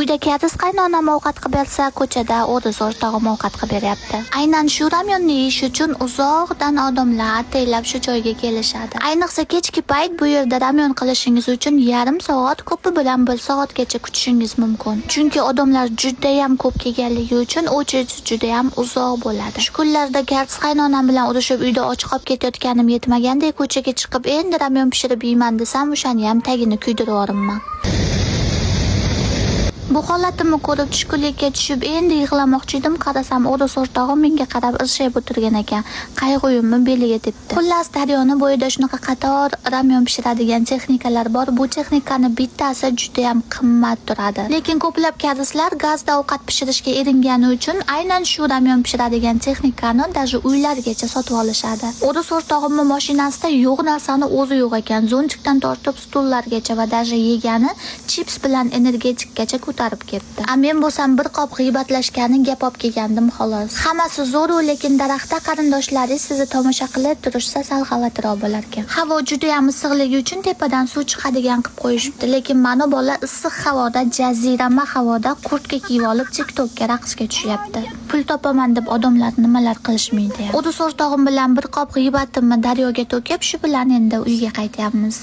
Uyda koreys qaynonam ovqat qilib bersa, ko'chada o'ris o'rtog'im ovqat qilib beryapti. Aynan shu ramyonni yeyish uchun uzoqdan odamlar ataylab shu joyga kelishadi. Ayniqsa kechki payt bu yerda ramyon qilishingiz uchun yarim soat, ko'pi bilan bir soatgacha kutishingiz mumkin. Chunki odamlar judayam ko'p kelganligi uchun очередь judayam uzoq bo'ladi. Shu kunlarda koreys qaynonam bilan urushib, uyda och qolib ketayotganim yetmagandek, ko'chaga chiqib endi ramyon pishirib yeyman desam, o'shani ham tagini kuydirib yuboribman. Bu holatimni ko'rib, tushkunlikka tushib, endi yig'lamoqchi edim, qarasam, o'ris o'rtog'im menga qarab irshayib o'tirgan ekan. Qayg'uyimni beliga tepdi. Xullas, daryoni bo'yida shunaqa qator ramyon pishiradigan texnikalar bor. Bu texnikani bittasi judayam qimmat turadi. Lekin ko'plab koreyslar gazda ovqat pishirishga eringani uchun aynan shu ramyon pishiradigan texnikani даже uylargacha sotib olishadi. O'ris o'rtog'imni mashinasida yo'q narsani o'zi yo'q ekan. Zontikdan tortib stullargacha va даже yegani chips bilan energetikgacha ko'tarib ketdi. A men bo'lsam bir qop g'iybatlashgani gap olib kelgandim, xolos. Hammasi zo'r-u, lekin daraxtda qarindoshlaringiz sizni tomosha qilib turishsa, sal xavotirroq bo'larkan. Havo juda ham issiqligi uchun tepadan suv chiqadigan qilib qo'yishibdi, lekin mana bola issiq havoda, jazirama havoda kurtka kiyib olib TikTokka raqsga tushyapti. Pul topaman deb odamlar nimalar qilishmaydi. O'ris o'rtog'im bilan bir qop g'iybatimni daryoga to'kib, shu bilan endi uyga qaytyapmiz.